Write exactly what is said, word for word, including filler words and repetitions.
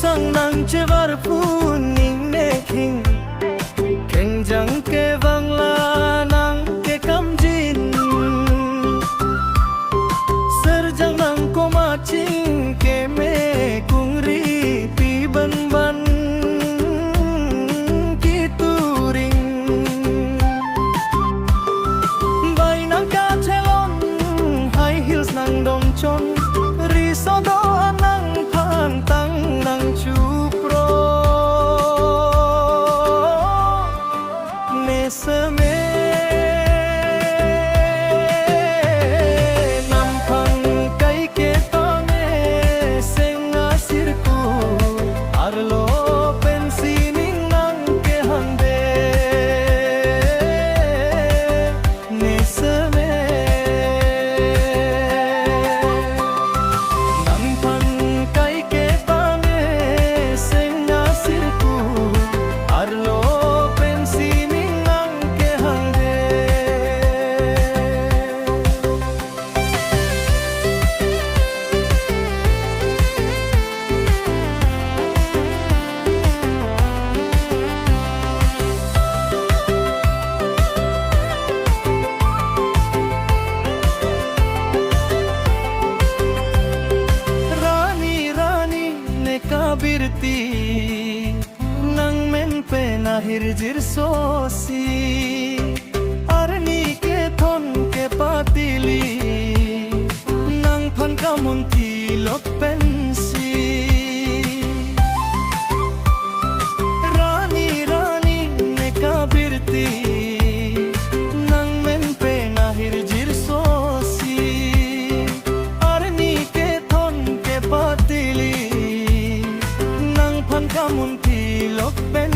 Nang nangchevar pu ning nekhing, khengjang kevang la nangkekamjin. Serjang nang komat chingkeme kungri pi benban kituring. Bai nang kachelon, high heels nang dongchon, riso do-an nangphan tang nang chupro. Neseme namphan kaike tame seng asirku, arlo pensi ning nangkehangde. Neseme namphan kaike tame seng asirku, arlo pensi ning nangkehangde. Rani, rani, ne kabirti, nang men pen ahirjir sosi, arni kethon kepatili, nangphan kamunti lok pensi. Rani, rani, ne kabirti, nang men pen ahirjir sosi, arni kethon kepatili, nangphan kamunti lok pen